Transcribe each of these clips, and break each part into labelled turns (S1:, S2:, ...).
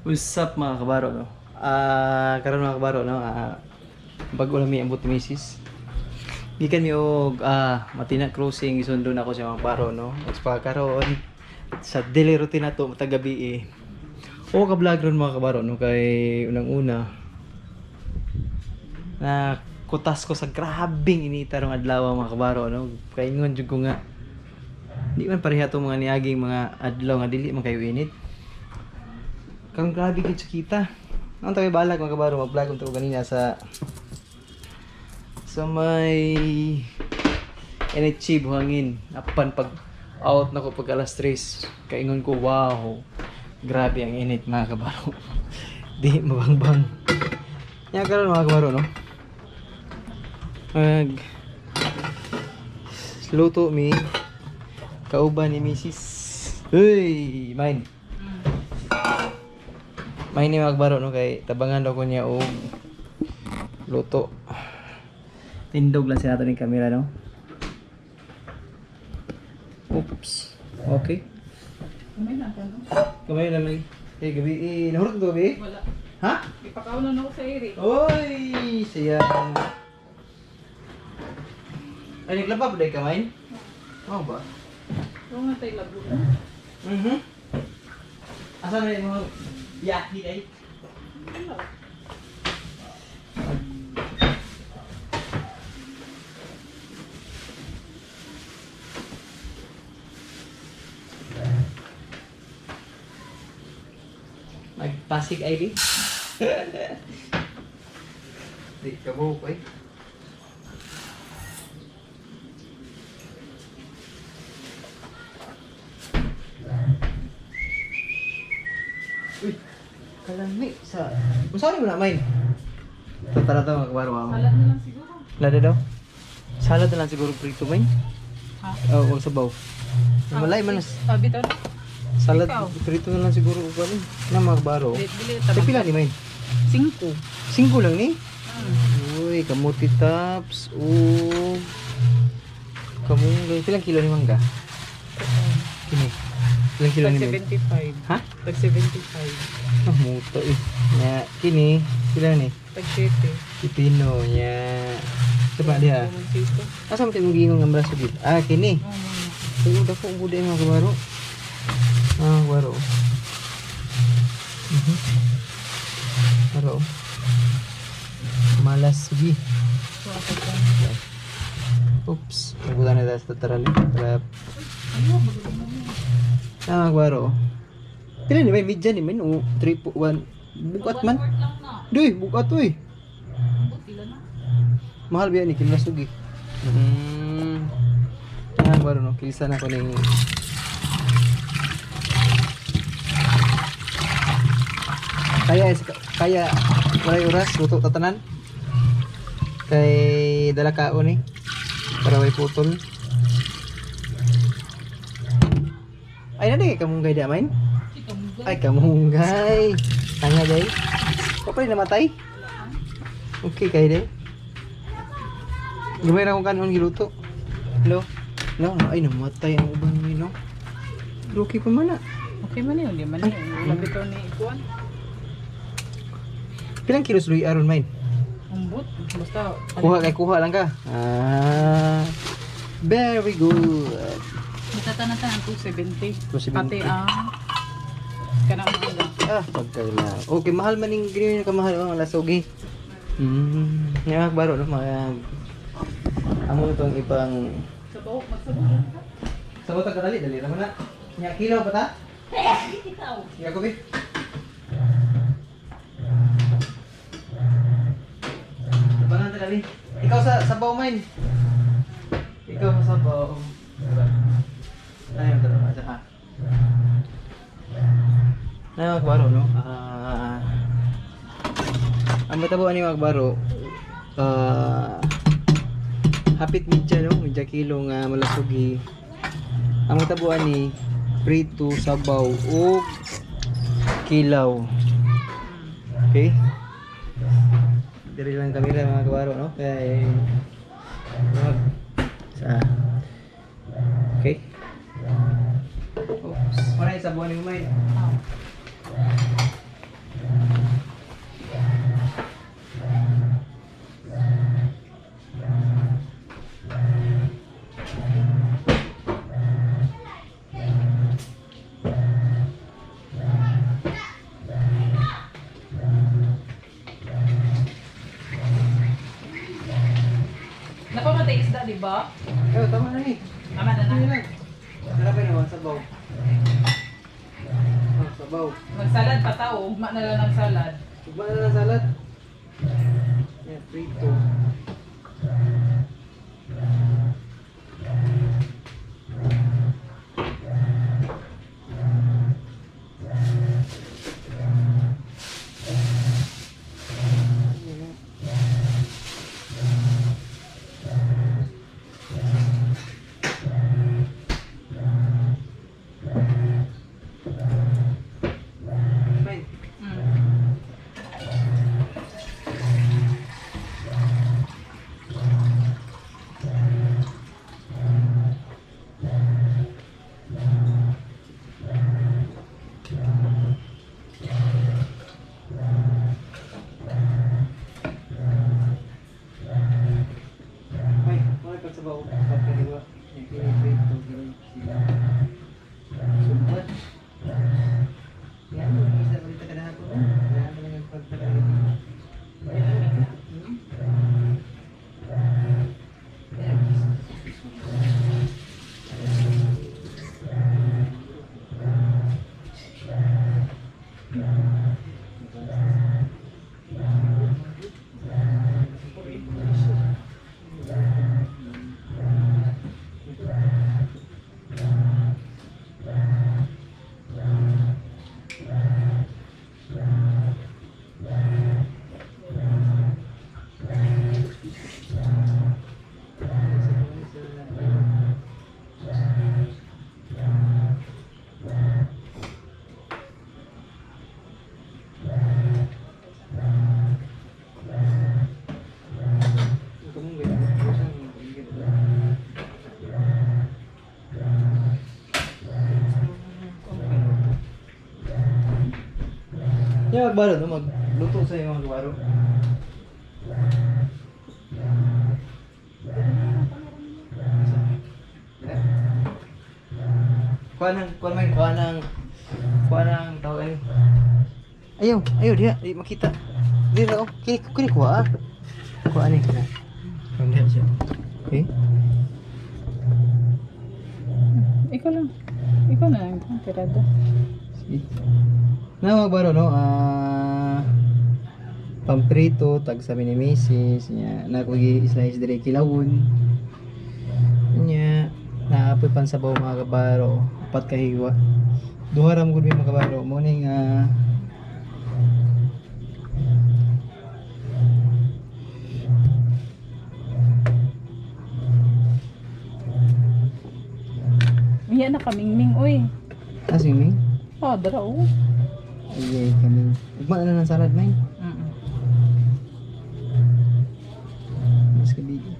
S1: What's up, mga kabaro, no? Karon, mga kabaro, no? Bago lang mi ambot ni misis. Gikan mi og Matina Crossing, isundo na ako sa mga kabaro, no? Ug pa karon sa daily routine nato matag gabi eh. O ka vlog ron, mga kabaro, no, kay unang-una na kutas ko sa grabing inita rong adlaw, mga kabaro, no. Kay ingon jud ko nga di man pareha tong mga niaging mga adlaw nga dili man kayo init. Karon grabe gid sa kita. Ang tayo balak, mga kabaro, mag-vlog unta ko ganina sa may NHC Buhangin. Apan pag out na ko pag alas 3, kaingon ko, "Wow. Grabe ang init, mga kabaro." Di mabangbang. Ya karon, mga kabaro, no. Mag luto mi kauban ni Mrs. Uy, mine. May ni magbaro, no, kay tabangan daw ko niya og luto. Tindog lang siya nato ning kamera, no. Oops. Okay.
S2: Kamay na ka, no?
S1: Kamay lang lagi. Eh gabi eh nahurot to gabi?
S2: Wala.
S1: Ha?
S2: Ipakaunan ako sa iri.
S1: Oy, siya. Ay, naglaba pa dahil kamay? Oo ba?
S2: Oo nga tayo labo.
S1: Mhm. Asa na yung mga biyahe day?
S2: Wala.
S1: Magpasig ID? Di ka buhok eh. Uy, kalami sa. Kung saan mo na main? Tara to, mga kabaro ako.
S2: Salad na lang siguro.
S1: Lada daw? Salad na lang siguro prito main?
S2: Ha?
S1: Oo, oh, sabaw. Malay man.
S2: Ah, bitaw na.
S1: Salad,
S2: Ikaw.
S1: prito na lang siguro ko ano. Na, mga kabaro.
S2: Dili,
S1: Sa
S2: tabang.
S1: pila ni main?
S2: Singko.
S1: Singko lang ni?
S2: Hmm.
S1: Uy, kamuti tops. Ug kamunggay. Pilang kilo ni mangga? Kini. Pilang kilo
S2: Tag
S1: ni mangga?
S2: 75.
S1: Ha?
S2: Tag 75.
S1: Ah, muto eh. Nya, kini. Pila ni?
S2: Tag 7.
S1: Pipino. Nya. Sa pa diha?
S2: Sito.
S1: Asa mo tayo gingon nga braso gid? Ah, kini.
S2: Oo.
S1: Uy, dako ang buday, mga kabaro. Ah, kabaro. Baro. Malas sugi. Oops. Nagulan na tayo sa tatarali. Para. Ah, mga kabaro. Pila ni may midya ni man o 3 1 bukat man. Duy, bukat uy. Mahal biya ni kimla sugi. Ah, kabaro, no. Kilisa na ko ning. Kaya kaya walay oras luto tatanan. Kay dala kaon eh. Para way putol. Ay, nadi kay kamunggay di amain? Ay, kamunggay. Tanga day. Wa pa rin namatay? Okay kay day. Gamay ra akong kanon giluto. Hello? No, no, ay namatay ang uban ni, no. Pero okay pa man na.
S2: Okay man yun, di man yun. Wala bitaw ni ikuan.
S1: Pilang kilos luy aron main?
S2: Umbot. Basta.
S1: Kuha kay kuha lang ka. Ah. Very good.
S2: Basta tanan-tanan 270.
S1: 270.
S2: Pati ang kanang mga.
S1: Ah, pagkaila. Okay, mahal man ning ganyan kamahal ang lasugi. Nga baro no mga amo itong ibang
S2: Sabaw, magsabaw lang ka.
S1: Sa butang kadali dali ra man na. Nya kilaw pa ta?
S2: Ikaw.
S1: Iya ko bi. Tabangan ta dali. Ikaw sa sabaw main. Ikaw sa sabaw. Ayun tara sa ha. Ay, mga kabaro, no? Ah, ang matabo ani, mga kabaro, hapit medya, no? Medya kilo nga malasugi. Ang matabo ani, prito, sabaw, ug kilaw. Okay? Diri lang kamera, mga kabaro, no? Kay wag sa. Okay? Oops. Wala yung sabaw ni Umay.
S2: ba?
S1: Eh, tama na ni.
S2: Tama na na.
S1: Ano lang. Sarap yun naman, sabaw. Oh, sabaw.
S2: Magsalad pa tao, ugma na lang ng salad.
S1: Ugma na lang salad. Yan, prito. Fine. Ay, wala pag sabaw. Pagkaliwa. Yung piniprito, ganun. Sumbat. Yan, isa ulit ka na ako. Kailangan talaga pagtagalog. Hmm? Yan. Yung magbaro, no? Magluto sa yung mga magbaro. Kuha ng, kuha ng, kuha ng, kuha ng, tawag ano. Ayaw, ayaw, diya, di makita. Di na, oh, kini, kini kuha ah. Kuha ni, na. Kuha siya. Okay.
S2: Ikaw lang. Ikaw na lang. Ang tirada.
S1: Sige. Na magbaro, no? Ah, pamprito, tag sa ni Mrs. Nya, nakugi slice dire kilawon. Nya, naapoy pansabaw mga kabaro, apat ka hiwa. Duha ra mo gud mi mga kabaro, mo ning
S2: Uya na kamingming, uy.
S1: swimming.
S2: Oh, dara, oh.
S1: Ay, kami. Ugma na ng salad, man. Mas kabigi.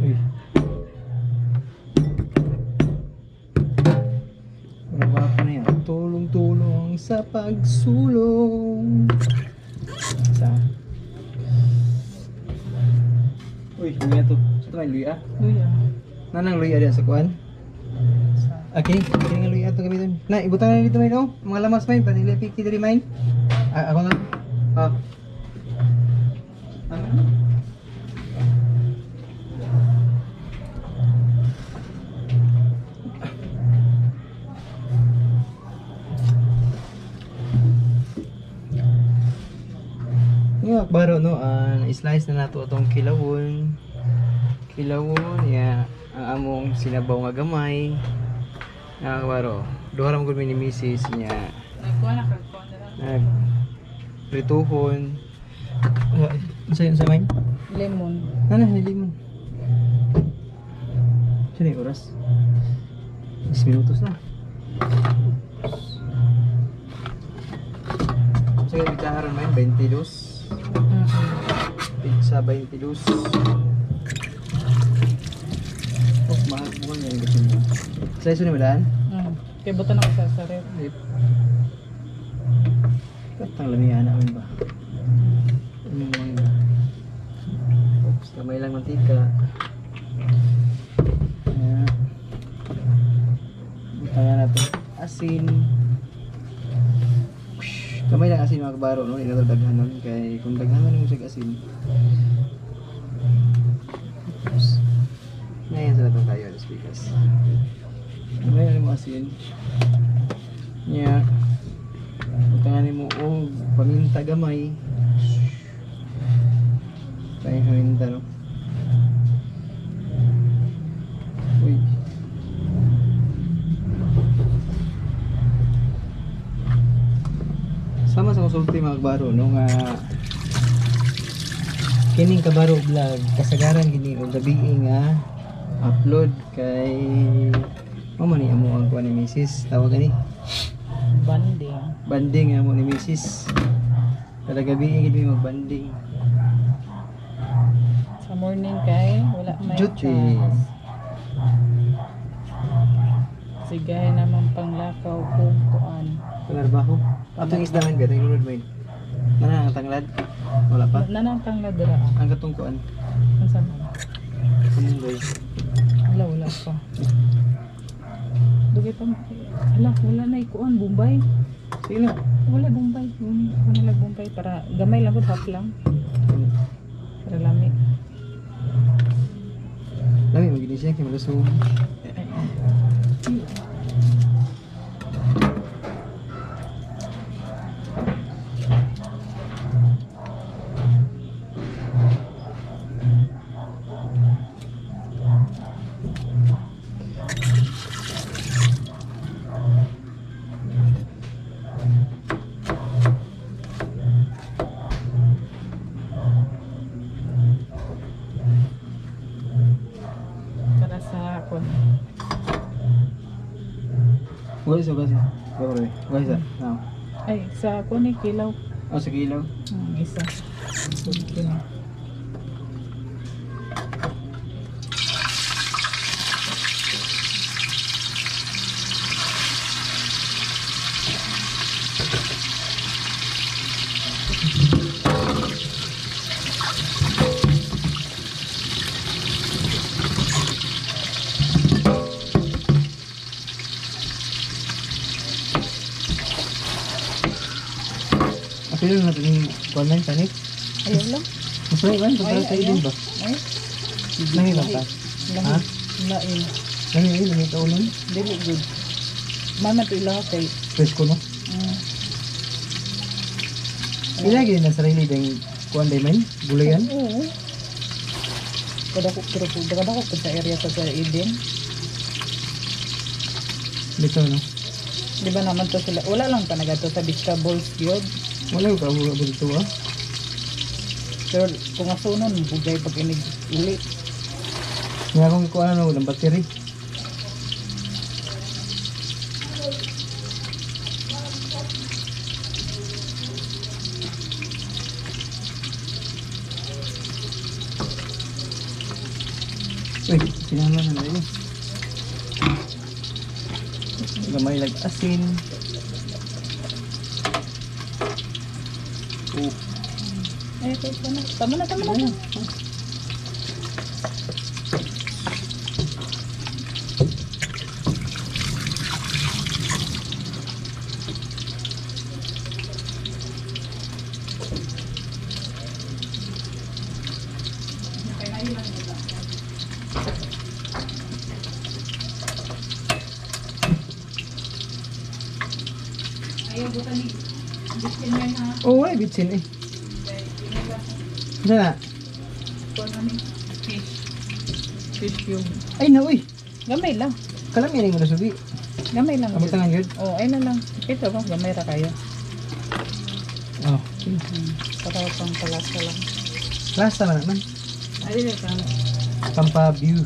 S1: Uy. Wala pa na yan. Tulong-tulong sa pagsulong. Sa. Uy, luya to. Sa to may luya.
S2: Luya.
S1: Nanang luya diyan sa kuan. Okay, kini nga luya to gamiton. Na, ibutang na dito main oh. Mga lamas main, panili piki diri main. Ah, ako na. Ah. Ano? Nga, baro no, na-slice na nato atong kilawon. Kilawon, ya, ang among sinabaw nga gamay. Nga baro, duha ra man gud mi ni misis niya.
S2: Nagkuha na, kagkuha na lang.
S1: Nag prituhon. Unsa yun sa may?
S2: Lemon.
S1: Nana, ni limon. Sino yung oras? 10 minutos na. Sige, pizza haron may 22. Pizza 22. Kuan yung kutsinta. Slice ni madaan?
S2: Kaya buta na ko sa ref.
S1: Ay. Katang lamian namin ba? Ano mga iba? Oops, kamay lang mantika. Ayan. Butangan natin. Asin. Whoosh. Kamay lang asin, mga kabaro, no? Hindi na ito daghan nun. Kay kung daghan man yung sig asin. Oops. Ngayon sa itong tayo, speakers. Kamay lang mo asin. Yeah. Butangan nimo og paminta gamay. Tayo paminta, no? Uy. Sama sa konsulti, mga kabaro, no, nga kining Kabaro Vlog kasagaran gini og gabi nga upload kay mao man ni amo ang kuan ni Mrs. Tawag ani
S2: Banding.
S1: Banding amo ni Mrs. Kada gabi gid mi magbanding.
S2: Sa morning kay wala may
S1: Duty.
S2: Chance. Sige naman panglakaw kung kuan.
S1: Panarbaho. Atong isda man ba itong lunod man. Nana ang tanglad. Wala pa.
S2: Nanang tangladra.
S1: Ang katong kuan.
S2: Unsa man?
S1: Kamunggay.
S2: Wala, wala pa. Dugay pa. Ala, wala na ikuan Bombay.
S1: Sige na.
S2: Wala Bombay. Yun, wala lang Bombay para gamay lang gud, half lang para lami.
S1: Lami magini siya kay malusog.
S2: Ay, ay. Para sa kuan.
S1: Wala sa basa. Wala. Wala sa. Now.
S2: Ay, sa kuan ni kilaw.
S1: Oh, sa kilaw.
S2: Isa. Okay na.
S1: Apil na natin yung kuan man panit.
S2: Ayaw lang.
S1: Mas may man pagka sa
S2: Ay,
S1: idin
S2: ayaw.
S1: ba?
S2: Ay.
S1: Lami ba ta?
S2: Lahi.
S1: Ha?
S2: Lain.
S1: Lami ay lami kaunon.
S2: Dili good. Mama to ilaw kay.
S1: Fresh ko, no. Ilagi na sarili ding kuan day man, gulayan.
S2: Oo. Kada ko pero kada ko sa area sa Eden.
S1: Dito, no.
S2: Di ba naman to sila? Wala lang pa nagato sa vegetables yun.
S1: Wala ko kabuha ba dito ah.
S2: Pero kung asunon, bugay pag inig uli.
S1: Nga akong kuan ano ng battery. Uy, sinama na na yun. Gamay lag asin. Oh,
S2: Ay, ito, ito na. Tama na, tama na. Ayaw, buta ni. Bitin yan ha.
S1: Oh, wala bitsin eh. Saan na?
S2: Kuha na ni. Fish. Fish cube.
S1: Ay na, uy.
S2: Gamay lang.
S1: Kalam yan yung subi.
S2: Gamay lang.
S1: Abot ang yun.
S2: Oh, ay na lang. Ito ba? Gamay ra kayo.
S1: Oh.
S2: Para pang palasa lang.
S1: Lasa man naman.
S2: Ay, dili ka.
S1: Pampa-view.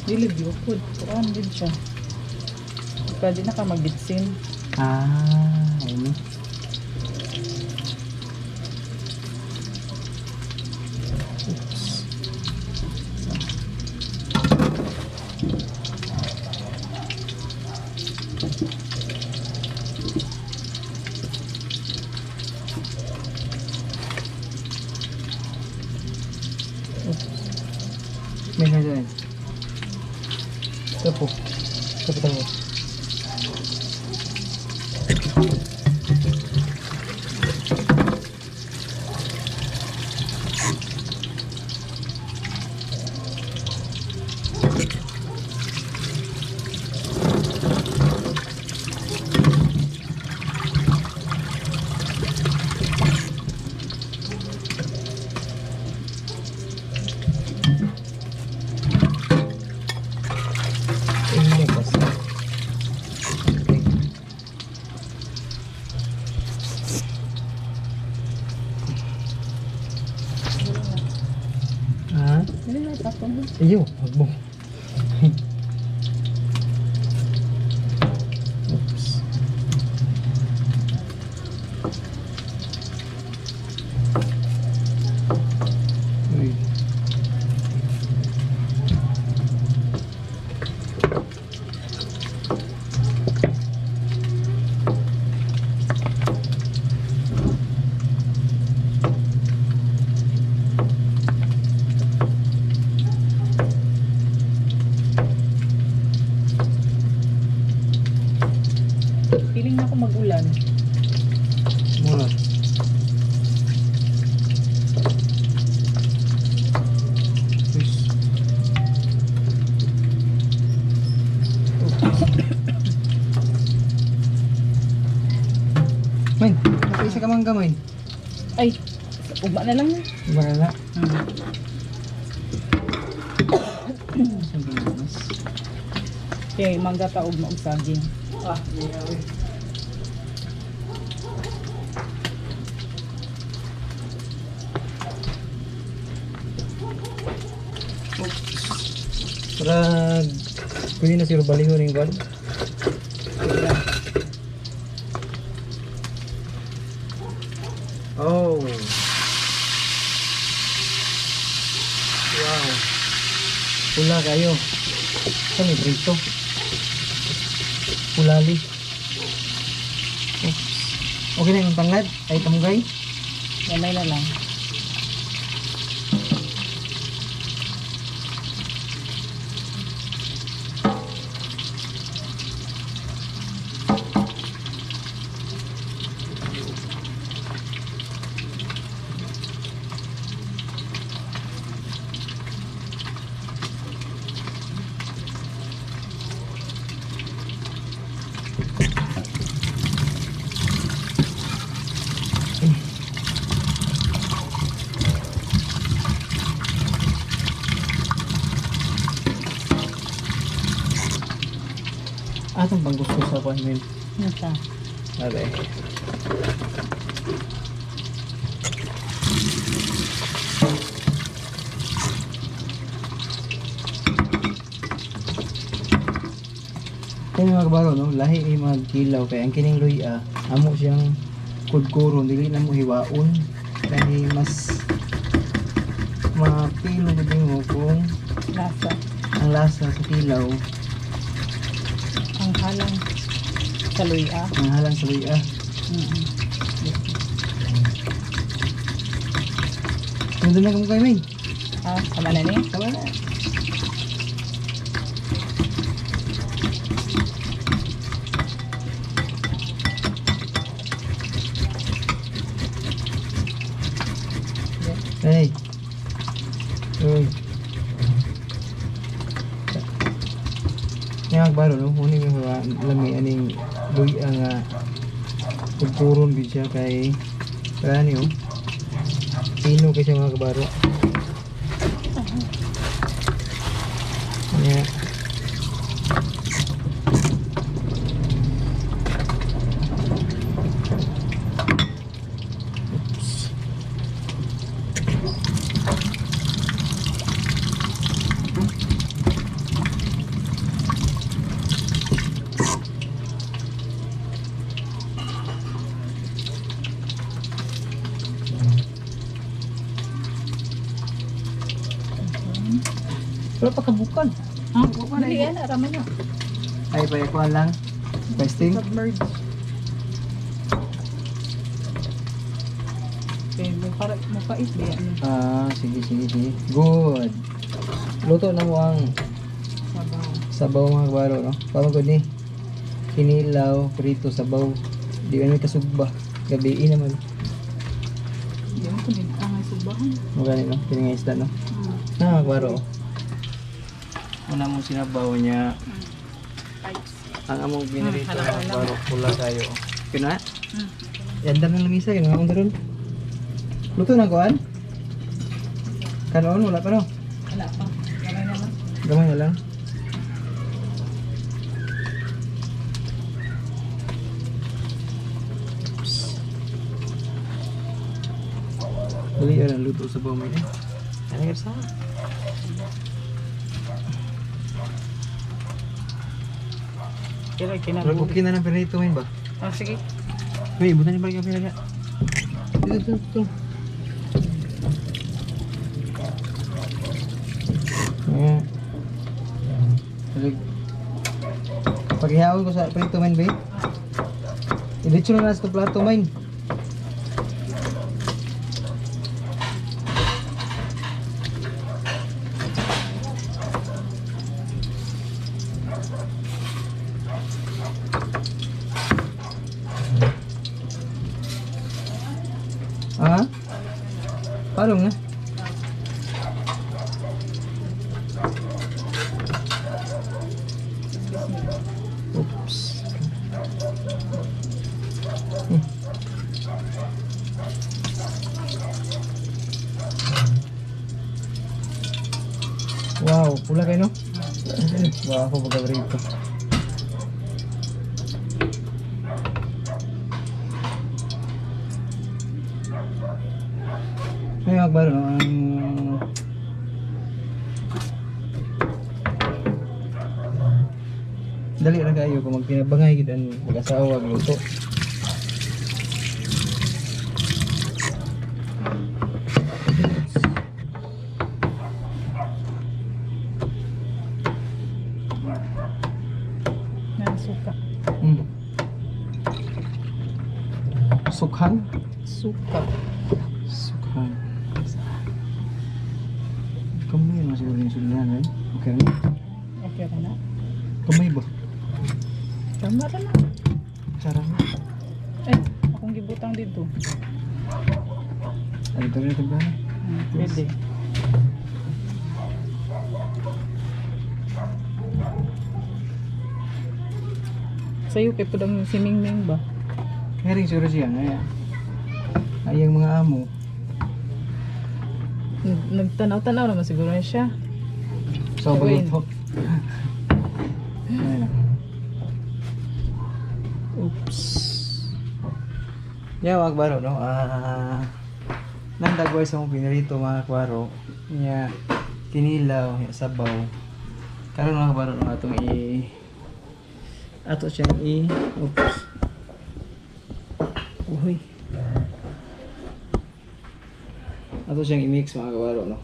S2: Dili bukod. Kuan din siya. Pwede na ka magbitsin.
S1: Ah, ayun. Oops. May may may. Tapo. Tapo tapo. Ay, basta. Okay. Ha?
S2: Dali na tapon.
S1: Iyo, wag mo. Oops. Uy.
S2: Feeling na ako mag-ulan.
S1: Muna. Uy. Oops. Main, nakaisa ka mangga, Main.
S2: Ay, ugma na lang.
S1: Iba na na.
S2: Hmm.
S1: Saan ba mas?
S2: Okay, mangga ta ugma og saging.
S1: Ah, yeah, uy. Oops. Parang pwede na siguro balihon yung kwan. Oh. Wow. Pula kayo. Sa may prito. Pulali. Oops. Okay na yung tanglad? Ay, kamunggay?
S2: Gamay na lang.
S1: Atong pang gusto sa kwan, men.
S2: Ano siya?
S1: Abe. Kaya mga kabaro, no? Lahi ay magkilaw. Kaya ang kining luya, amo siyang kudkuron, dili na mo hiwaon. Kaya mas mapilo gud nimo kung
S2: Lasa.
S1: ang lasa sa kilaw,
S2: Ang halang sa luya.
S1: Ang halang sa luya. Nandun na kamo kay May.
S2: Ah, tama na ni?
S1: Tama na. Hey. Uy. Nga magbaro no, huni mi mga lami aning luya nga pagkuron gid siya kay kani oh. Pino kay siya, mga kabaro. Yeah. Oops. Wala pa kabukan.
S2: Ha? Dili yan, araman na.
S1: Ay, payakuan lang. Testing.
S2: Submerge. Okay, mukha, mukait ba yan?
S1: Ah, sige, sige, sige. Good. Luto na mo ang
S2: Sabaw.
S1: Sabaw mga kabaro, no? Parang gud ni. Kinilaw, prito, sabaw. Di ba may kasugba? Gabi naman.
S2: Di mo kunin ang ay subahan.
S1: Magani, no? Kini nga isda, no?
S2: Hmm.
S1: Ah, mga kabaro. Una mong sinabaw niya.
S2: Pipes.
S1: Ang among pinirito,
S2: Hmm,
S1: mga
S2: halang-halang.
S1: kabaro, pula kayo. Kina?
S2: Hmm.
S1: Yandam ng lamisa, yun akong daron. Luto na kuan? Kanoon, wala pa no?
S2: Wala pa. Gamay na lang.
S1: Gamay na lang. Oops. Dali yun ang luto sa bumay eh. Ano ka sa?
S2: Kira
S1: Murag
S2: kinabog.
S1: okay na lang pinrito ngayon ba?
S2: Oh, sige.
S1: Uy, ibutan niyo ba yung kamera niya? Dito, dito, dito. Ayan. Talig. Paghihaon ko sa prito man, babe. Diretso na lang sa plato, man. Ah? Parang na. Oops. Wow, pula kayo no? Wow, ako pagka-rito. Ay, magbaro, no? Ang... Dali ra kayo kung magtinabangay gid ang mag-asawa luto.
S2: Na suka.
S1: Sukhan?
S2: Suka.
S1: Sukhan. Kamay na siguro yung sudan, eh. Okay na.
S2: Okay ra na.
S1: Kamay ba?
S2: Tama ra na.
S1: Sarap.
S2: Eh, akong gibutang dito.
S1: Ano ito rin ito ba?
S2: Pwede. Sa'yo kay pudang si Mingming ba?
S1: Kaya rin siguro siya. Ay, ay ang mga amo.
S2: Nagtanaw-tanaw naman siguro na siya.
S1: So,
S2: Gawin.
S1: bago to. Ayan. Oops. Yeah, mga kabaro, no? Ah, nandagway sa mong pinarito, mga kabaro. Nya, kinilaw, nya, sabaw. Karon mga kabaro, no, atong i... Ato siyang i... Oops. Uy. Ato siyang i-mix, mga kabaro, no?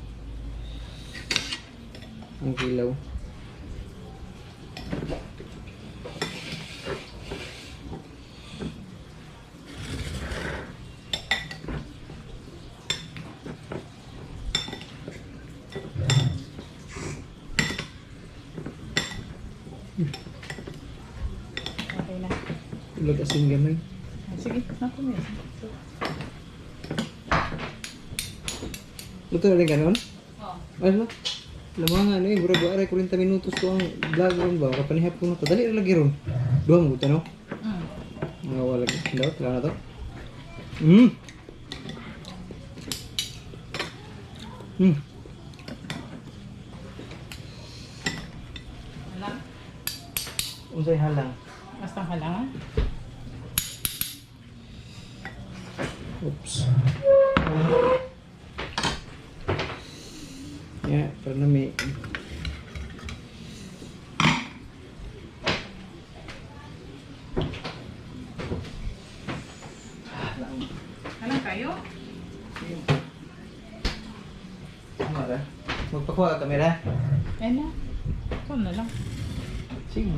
S1: Ang kilaw.
S2: Okay na.
S1: Ulag asin gamay.
S2: Sige, naku mo.
S1: Luto na rin kanon?
S2: Oo.
S1: Ano? Lamangan eh, murag wa aray 40 minutos ko ang vlog ron ba? Kapanihap ko na to. Dali ra lagi ron. Duha mo no?
S2: Mm.
S1: Mga wala lagi. Daw, tara na to.
S2: Halang.
S1: Unsay halang?
S2: Basta halangan.
S1: Oops. Yeah, para na may
S2: Halang kayo?
S1: Tama ra. Magpakuha ka kamera.
S2: Ay na. Ikaw na lang.
S1: Sige.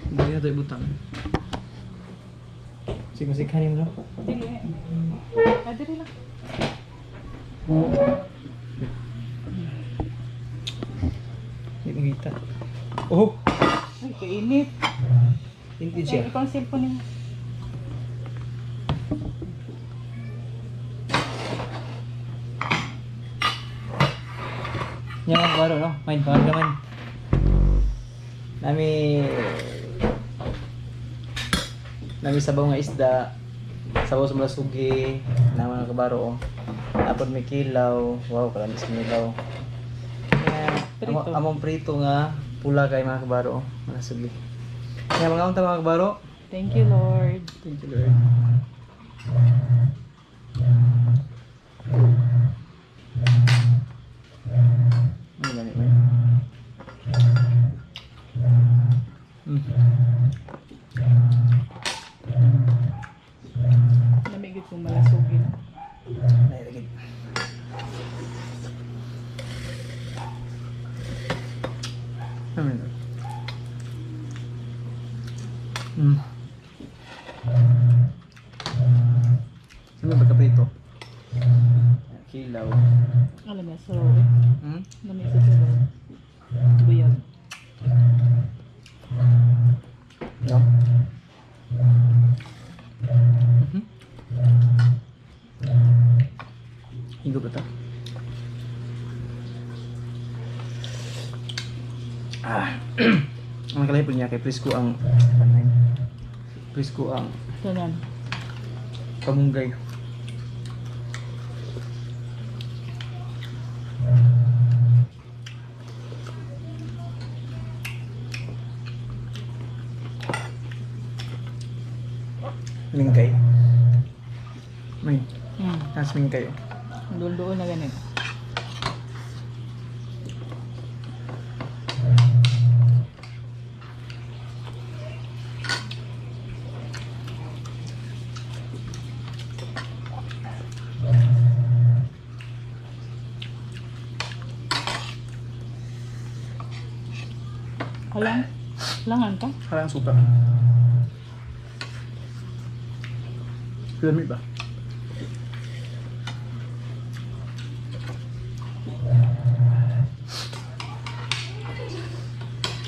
S1: Hindi na ito ibutang. Sige, masikhanin mo. No?
S2: Dili. Ah, dili lang.
S1: Makita. Oh,
S2: Ay, kainit.
S1: hindi siya.
S2: Ay, ikaw ang cellphone niya.
S1: Yan mga kabaro, no? Main, pangal naman. Nami... Nami sabaw nga isda. Sabaw sa malasugi. Na mga kabaro, oh. Apod may kilaw. Wow, kalamis kinilaw. Yan.
S2: Prito.
S1: Among prito nga. Pula kay mga kabaro, oh. Malasugi. Yan, mga unta mga kabaro.
S2: Thank you, Lord.
S1: Thank you, Lord. Ano gani man? Mm.
S2: Namigit kong malasugin.
S1: Nailagid. Ano yun? Mm. Ano ba kaprito? Kilaw.
S2: Alam niya, so, eh.
S1: Hmm?
S2: Namigit sa sabaw. Buyag.
S1: No? Mhm. Higo ba ito? Ah. Ang nakalahipon niya kay Prisco ang Prisco ang
S2: Tanan.
S1: kamunggay. Mingkay. May, tas mingkay. Oh.
S2: Doon-doon na ganit. Halang? Halangan ka?
S1: Parang suka. Lamig ba?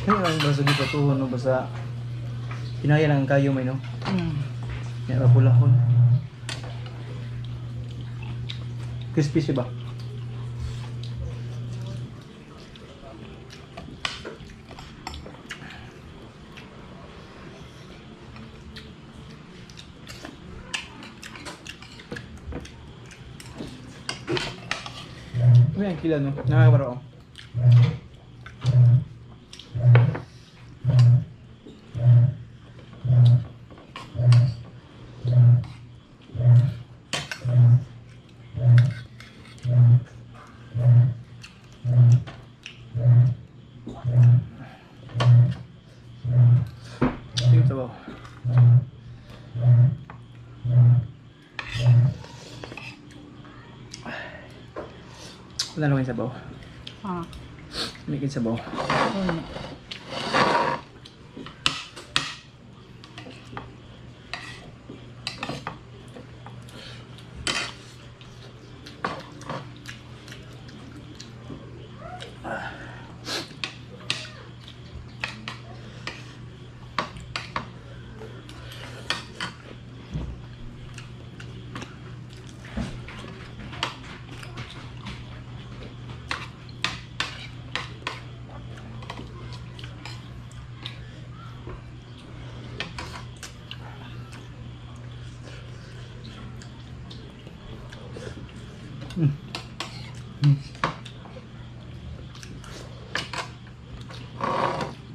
S1: Ano lang ba sa dito tuhon no basta pinaya lang ang kayo may no. Ya ba pulahon. Crispy siya ba? May ang kila no. Nakakabaro ako. Yung sabaw. Wala naman yung sabaw.
S2: Ah.
S1: May sabaw.
S2: Ayun.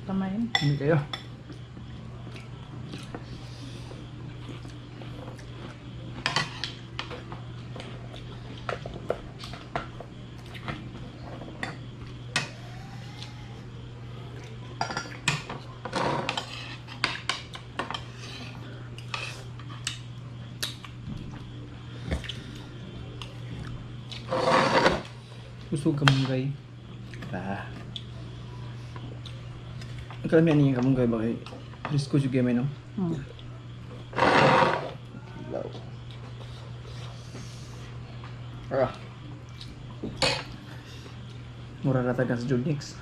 S2: Tamayin.
S1: Hindi kayo. Usog kamunggay. Ah. Ang karamihan niya kamunggay ba kay Presko jud gyud may no? Kilaw. Ah. Mura ra taga sa Julnix.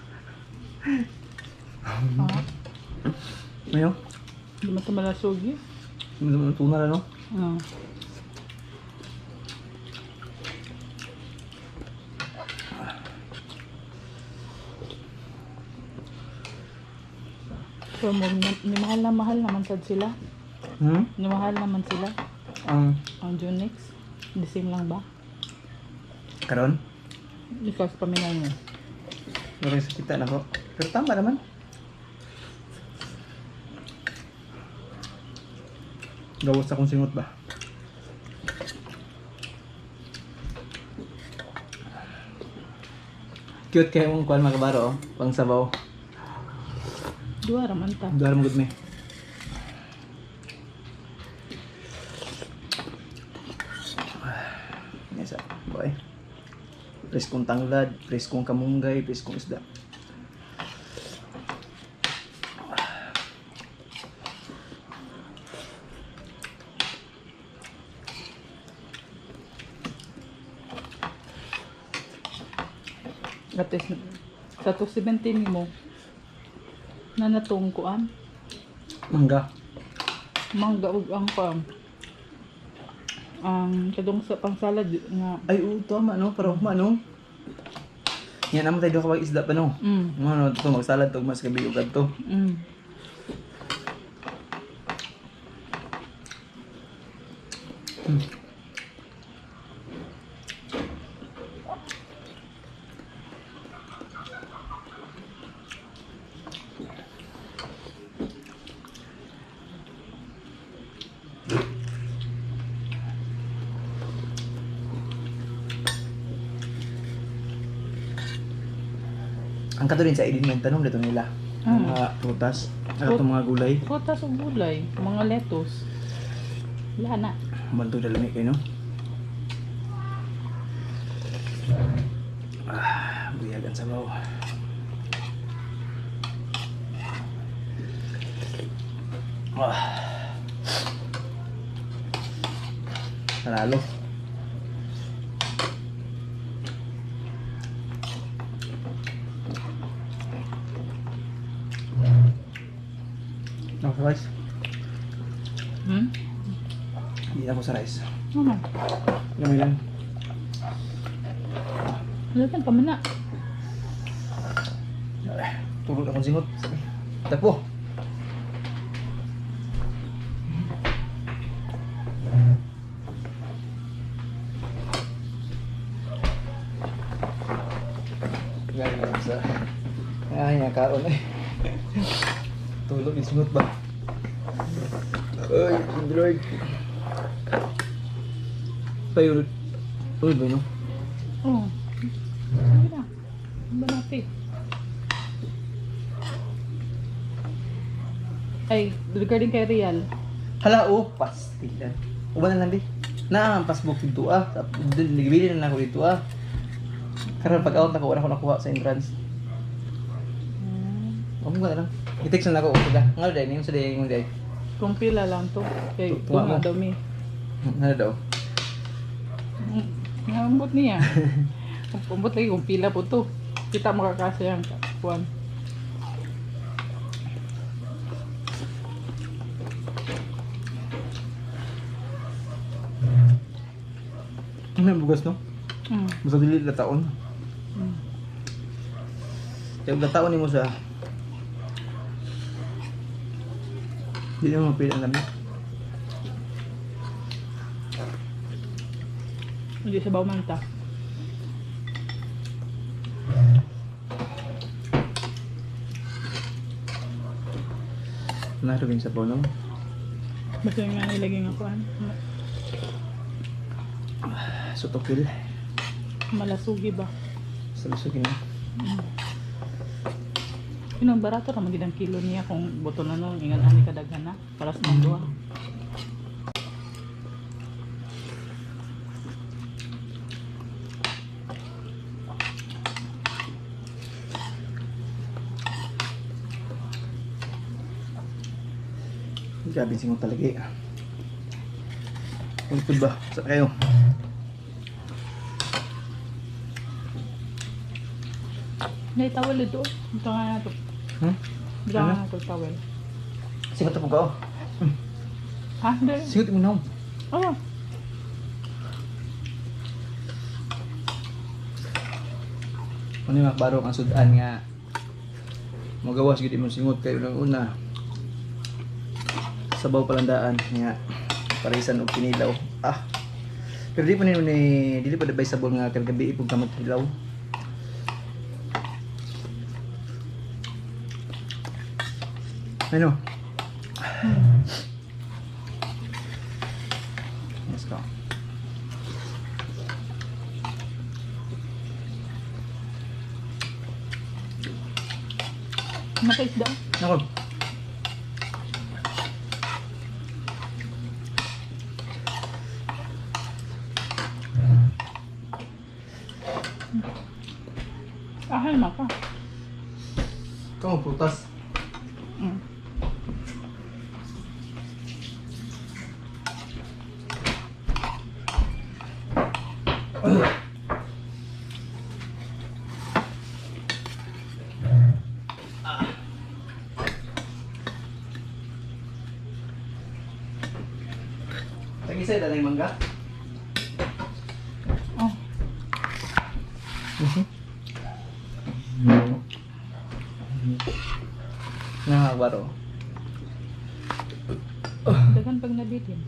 S2: Ah,
S1: Mayo?
S2: di man ito malasugi.
S1: Tuna na, no?
S2: Ah. So, mo, ni mahal na mahal naman sad sila.
S1: Hmm?
S2: Ni mahal naman sila.
S1: Ang
S2: Ang Junix. The same lang ba?
S1: karon?
S2: Ikaw sa paminay mo.
S1: Meron sa kita na ko. Pero tama naman. Gawas akong singot ba? Cute kayo mong kuan mga kabaro, oh. Pang sabaw.
S2: Duha raman ta.
S1: Duha mo gud me. Yes, boy. Preskong tanglad, preskong kamunggay, preskong isda.
S2: At least, sa 217 mo, na natong kuan.
S1: Mangga.
S2: Mangga ug ang kuan. Ang kadong sa pangsalad nga.
S1: Ay, oo, tama, no? Para hukma, no? Yan naman tayo kapag isda pa, no? Ano, ito, magsalad, ito, mas gabi, ugad to. Ang kato din sa idin may tanong dito nila. Mga prutas, at itong mga gulay.
S2: Prutas ug gulay, mga lettuce. Wala na.
S1: Banto dalami kayo, no? Ah, buyag ang sabaw. Ah. Panalo. Ako sa rice.
S2: Hmm?
S1: Hindi ako sa rice.
S2: Ano?
S1: Gamay lang.
S2: Wala tan pamana.
S1: Ay, tulog akong singot. Tapo. Ganyan sa... Ay, nakaon eh. Tulog yung singot ba? Ay, Android. Payulod. Ulod ba no?
S2: Oh. Sige na. Ano ba natin? Ay, regarding kay Real.
S1: Hala, oh, pastilan. Uban na lang di. Na ang passbook dito ah. Nagbili na lang ako dito ah. Karon pag out ako, wala ko nakuha sa entrance. Huwag mo na lang. I-text na lang ako sila. Nga dai, yung sa day, yung day.
S2: Kung pila lang to. Kay
S1: Tunga mo.
S2: tunga daw mi.
S1: Ano daw?
S2: Ambot niya. Ambot lagi kung pila po to. Kita makakasa yan. Kuan.
S1: Ano yung bugas no? Basta dili na taon. Kaya og taon nimo sa Di mo mapili ang lami.
S2: Hindi sa bawmanta.
S1: Narugin sa no?
S2: Basta yung nga nilagay nga kuan.
S1: Sutokil.
S2: Malasugi ba?
S1: Sa lusugin na.
S2: Yun ang barato ra magid ang kilo niya kung buto na nung ingan ani kadaghan na para sa mga duha.
S1: Grabe singot talaga eh. Ulpod ba? Sa kayo?
S2: May towel dito. Ito nga na to.
S1: Hmm?
S2: Ito nga na to towel.
S1: Singot po ka oh.
S2: Ha? Hindi.
S1: Singot mo na.
S2: Oh.
S1: Ano yung makbarong ang sudan nga magawas gid imong singot kay unang una. Sabaw palandaan nga parisan og kinilaw. Ah. Pero di pa ni ni dili pa advisable nga kay gabi ipog ka magkilaw. Ano? Let's go.
S2: Nakaisda.
S1: Nako.
S2: Ahal na ka.
S1: Ikaw ang prutas. Tag-isa ito ng mangga?
S2: Oh.
S1: Nakakabaro.
S2: Daghan pag nabitin.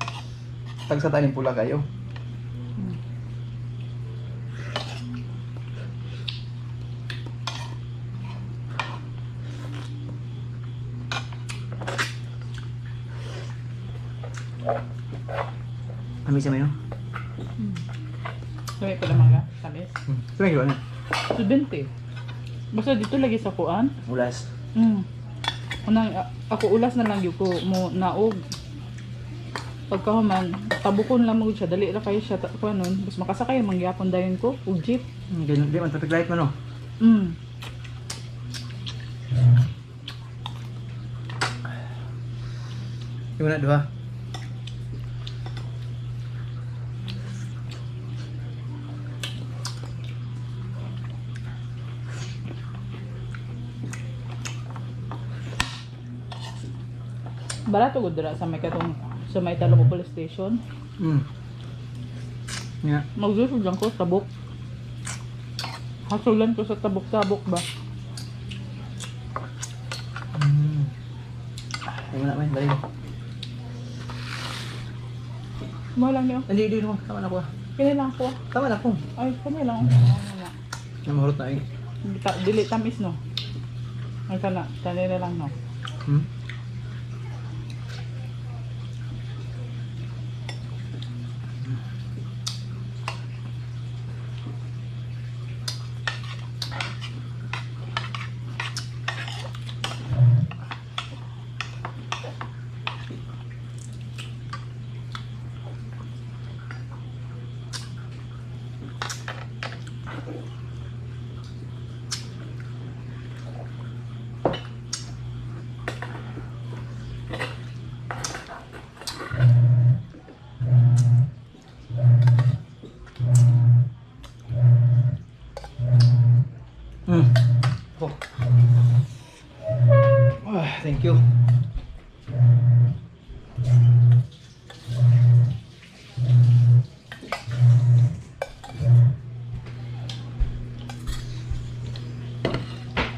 S1: Tagsa tayo ng pula kayo. Ami sa mayo?
S2: Sabi pala mga tamis.
S1: Sabi ko ano?
S2: 70. Basta dito lagi sa kuan.
S1: Ulas.
S2: Unang ako ulas na lang gyud ko mo naog. Pagkahuman, tabukon lang mo gyud siya, dali ra kayo siya kuan nun. Bas makasakay mangyapon dayon ko ug jeep.
S1: Ganun, di man traffic light man no. Yung na duha.
S2: Barato gud dira sa may katong sa may Talong Police Station.
S1: Yeah.
S2: Magsusod lang ko sa tabok. Hasulan ko sa tabok-tabok ba.
S1: Yung na man, dali.
S2: Mo lang niyo.
S1: Hindi, hindi, hindi. Tama na ko.
S2: Kini lang ko.
S1: Tama na ko.
S2: Ay, kani lang. Ano na.
S1: Namahurot na eh.
S2: Dili tamis no. Ay kana, tani na lang no.
S1: Oh. Ah, thank you.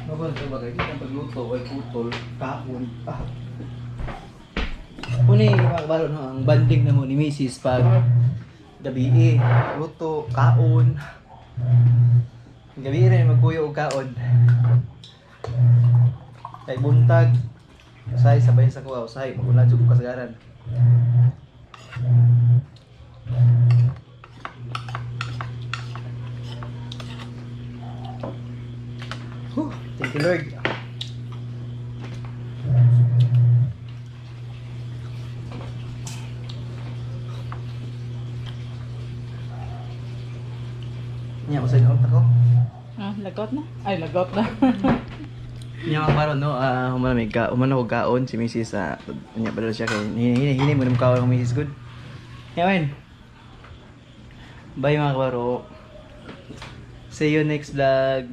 S1: Mabal ka ba kayo? Ang pagluto ay putol, kaon. Ah. Uni, mga kabalo, no, ang banding na mo ni Mrs. pag gabi eh, luto, kaon. Gabi rin magkuyo og kaon. Kay buntag, usahay sabay sa kuha, usahay magunad jud ko kasagaran. Whew, thank you Lord. Nya usay na ko.
S2: Ah, lagot na. Ay, lagot na.
S1: Nya mga karon no, humana may ka, humana ko kaon si Mrs. sa nya padala siya kay hini hini hini mo nang kaon ang Mrs. Good. Nya men. Bye mga kabaro. See you next vlog.